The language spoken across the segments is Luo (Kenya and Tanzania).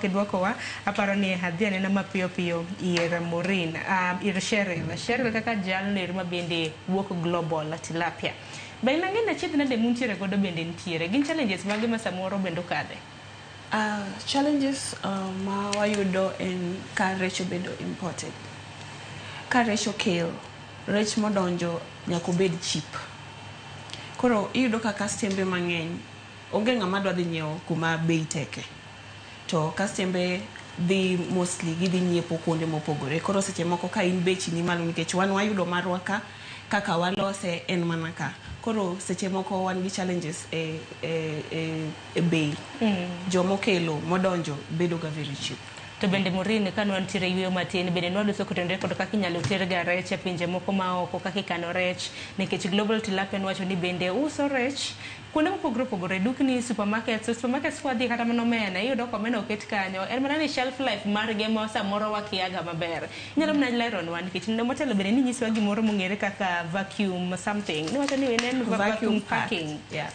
Kidwokowa, aparo ni adhi anena mapiyo piyo ir Maureen, ir Cheryl. Cheryl kaka jalno ero ma bende wuok Global Tilapia. Be nang'e ni achiedh nade muntiere godo bende nitiere? Gin challenges mage ma samoro bende ukadhe? Challenges ma wayudo en ka rech obedo imported. Ka rech okel, rech modonjo nyaka obed cheap. Koro iyudo ka kastembe mang'eny onge ng'ama dwa dhi nyiewo kuma bei teke. To kastembe dhi mostly gidhi nyiepo kuonde mopogore. Koro seche moko ka in bechi ni malo nikech wan wayudo marwa ka kaka walose en mana ka. Koro seche moko wan gi challenges e bei. Jomokelo modonjo bedo ga very cheap. To bende Maureen, ka nwantiere yueyo matin, bende nwaloso kotenore kod kaka inyalo ter ga rech e pinje moko maoko, kaka ikano rech, nikech Global Tilapia nwacho ni bende uso rech kuonde mopogore opogore, dukni, supermarkets, supermarkets kwadhi kata mana omena, iyudo ka omena oket kanyo, en mana ni shelf life margi ema samoro wakiaga maber. Inyalo mana leronwa nikech ndalo motelo bende ninyiswa gimoro mong'ere kaka vacuum something, niwacho ni en vacuum packing. Yeah.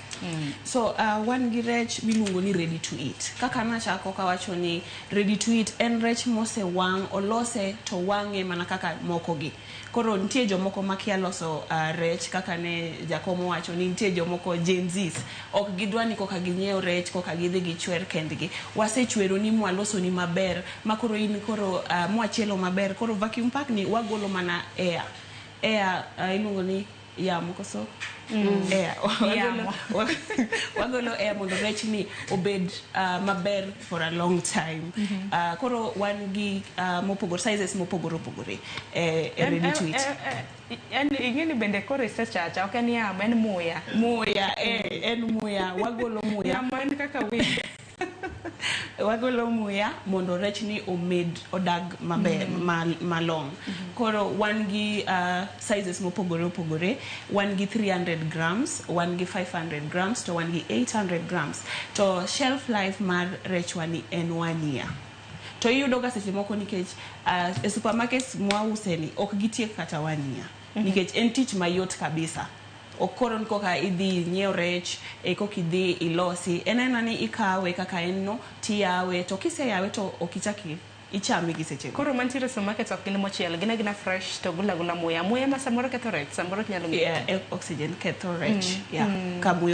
So wan gi rech miluongo ni ready to eat. Kaka nachako kawacho ni ready to eat en rech mosewang', olose to wang'e mana kaka moko gi. Koro nitie jomoko makia loso rech kaka ne jakom owacho ni nitie jomoko Gen Zs ok gidwa ni koka ginyiew rech koka gidhi gichwer kendgi. Wasechwero ni mwaloso ni maber ma koro in koro mwachielo maber koro vacuum pack ni wagolo mana air. Air iluongo ni yamo koso air. Yamo. Wagolo air mondo rech ni obed maber for a long time. Koro wan gi mopogore sizes mopogore opogore e ready to eat. En ing'e ni bende koro isechacha ok en yamo en muya. Muya en muya wagolo muya. Yamo en kaka wind. Wagolo muya mondo rech ni omed odag maber malong. Koro wan gi sizes mopogore opogore. Wan gi 300 grams, wan gi 500 grams, to wan gi 800 grams. To shelf life mar rechwa ni en one year. To iyudo ga seche moko nikech e supermarkets mwause ni ok gitiek kata one year. Nikech en tich mayot kabisa. Ok koro ni koka idhi inyiew rech e koka idhi ilosi. En aena ni ikawe kaka en no tiyawe to kiseyawe to ok ichak ichame gi seche go. Koro mantiere e supermarket ok gin mochiel, gin agina fresh to golo agola muya. Muya ma samoro ketho rech, samoro ok nyalo Yeah, oxygen ketho rech. Yeah. Ka muya.